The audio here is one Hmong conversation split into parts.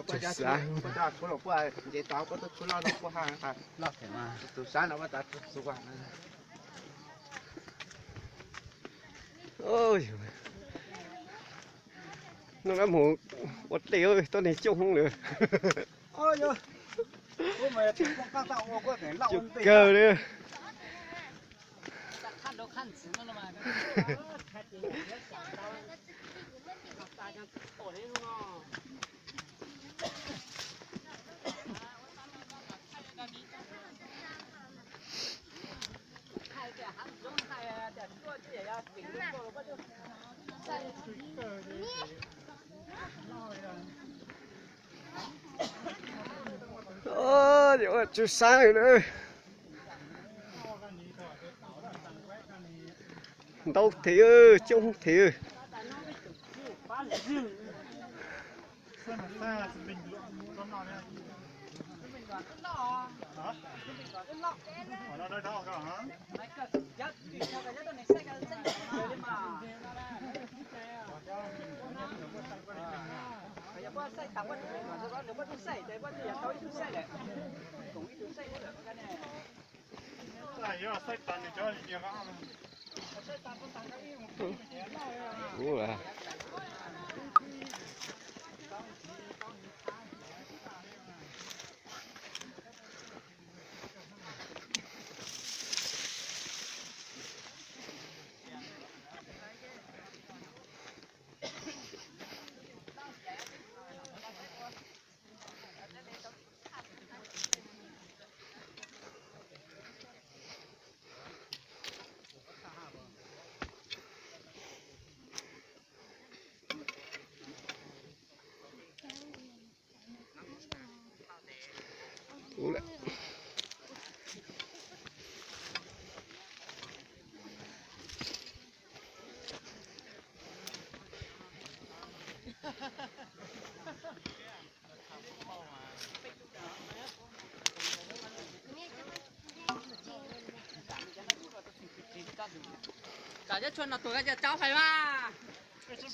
Tus sab, nub no mus ua teb tuaj neeg coob hoob lawm. Coob kawg li. Tswv sab na. Ntau thiab, coob thiab.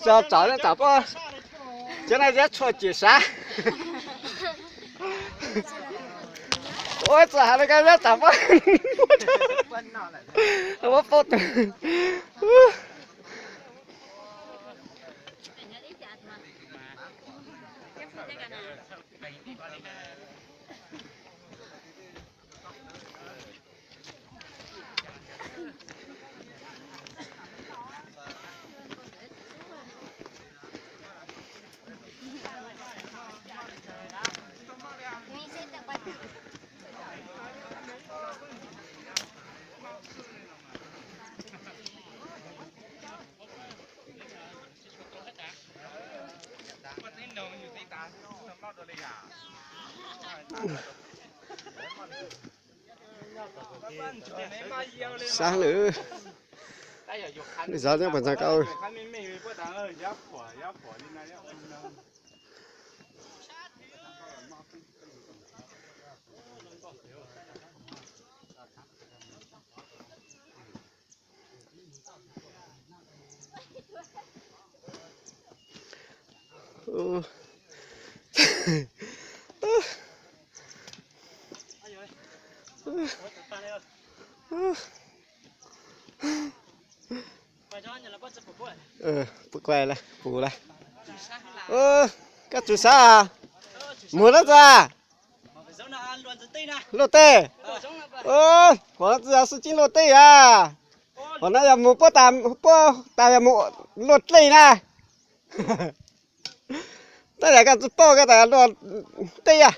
Tso tsam na, tsam poj, cov no ziab tshuaj cim sav. Ua txawm hais li ko ziab tsam poj, muab poj tus. Sab lawm. Lwm zaus nyob puas ntxhov koj. Pub koj lawm, pub lawm. Koj tswv sab, mus dab tsi? Luaj teb. Qhov no tsis yog xwb, tsis luaj teb a. Qhov no yog mus puab tas, puab tas yog mus luaj teb na. Tab yog koj tsis paub koj tas luaj teb a.